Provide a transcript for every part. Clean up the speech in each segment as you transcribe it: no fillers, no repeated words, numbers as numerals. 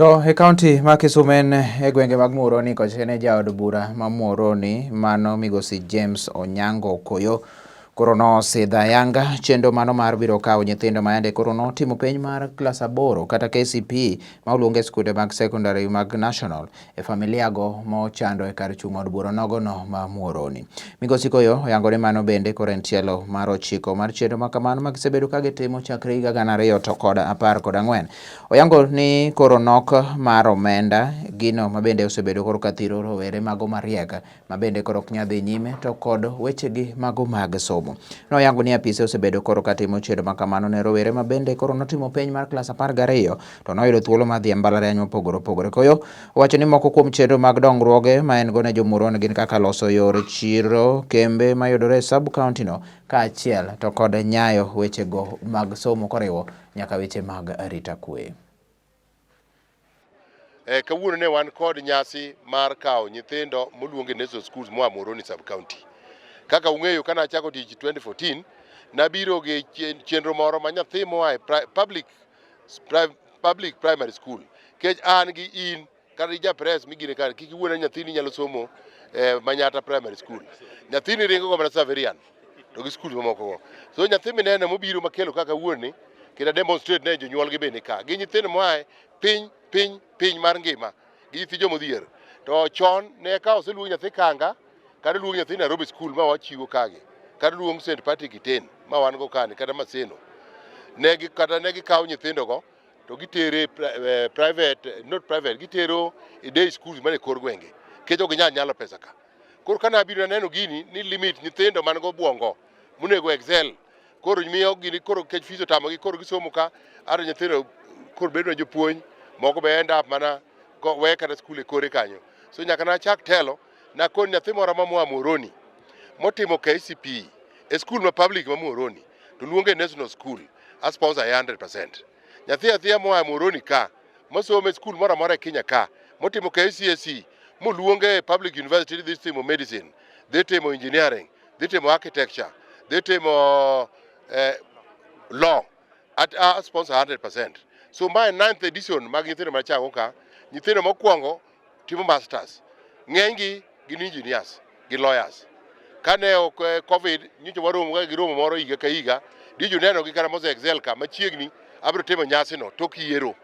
To e kaunti ma Kisumu en e gwenge mag Muhoroni kochene jaod bura ma Muhoroni mano migosi James Onyango Okoyo koro nosidho ayanga chenro mano mar biro kawo nyithindo ma yande koro notimo penj mar klas 8 kata KCPE ma oluong e skunde mag sekondari mag national e familia go mochando e kar chung' od bura nogono ma Muhoroni. Migosi Koyo oyango ni mano bende koro en tielo mar 9 mar chenro ma kamano ma gisebedo ka gitimo chakre higa 2014. Oyango ni koro nok mar omenda gino ma bende osebedo koro ka thiro rowere mago mariek ma bende koro ok nyal dhi nyime to kod wechegi mago mag somo. Noyango ni apise osebedo koro katimo chenro ma kamano ne rowere ma bende koro notimo penj mar klas 12 to noyudo thuolo mar dhi e mbalariany mopogore opogore. Koyo owacho ni moko kuom chenro mag dongruoge ma en go ne jo-Muhoroni gin kaka loso yore chiro, kembe mayudore e sub county no kaachiel to kod nyayo wechego mag somo koriwo nyaka weche mag arita kwe. Kawuono ne wan kod nyasi mar kawo nyithindo moluong e National Schools moa Muhoroni sub county. Kaka ung'eyo, kane achako tich 2014, nabiro gi chenro moro ma nyathi moa e public primary school, kech an gi in kata ja press migine kar kik iwuo na nyathini nyalo somo Manyata primary school. Nyathini ringo go mana Saverian to gi skul mamoko go. So nyathi mineno mobiro makelo kaka wuon kendo demonstrate ne jonyuol gi bende ka. Gin nyithindo moa piny piny piny mar ngima, gi nyithi jomodhier. To chon ne ka oseluong nyathi Kanga kata oluong nyathi Nairobi school ma wachiwo kagi, kata oluong St Patrick Iten ma wan go kani, kata Maseno, ne gi kata ne gikawo nyithindo go to gitere private, not private, gitero e day schools mane kor gwenge nikech ok ginyal nyalo pesa ka. Koro kane abiro aneno gini ni limit nyithindo man go obwongo monego excel, koro miyo gini koro kech fees otamogi, koro gisomo ka ato nyithindo koro bedo na jopuonj moko be end up mana we kata skul e kore kanyo. So nyaka nachak telo nakon nyathi moro ma moa Muhoroni motimo KCPE e skul ma public ma Muhoroni to luonge national school, a sponsor 100%. Nyathi athiya moa Muhoroni ka mosomo e skul moro amora e Kenya ka motimo KCSE moluonge e public university dhi timo medicine, dhi timo engineering, dhi timo architecture, dhi timo law, at a sponsor 100%. So mae ninth edition mag nyithindo machako ka. Nyithindo mokwongo timo masters, ng'enygi gin engineers gi lawyers. Kane ok COVID nyocha waromo ga gi romo moro higa ka higa, dijo neno gi kata mose excel ka machiegni abiro timo nyasi no tok yiero,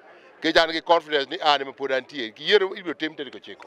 nikech an gi confidence ni an ema pod antie. Yiero ibiro tim tarik 9.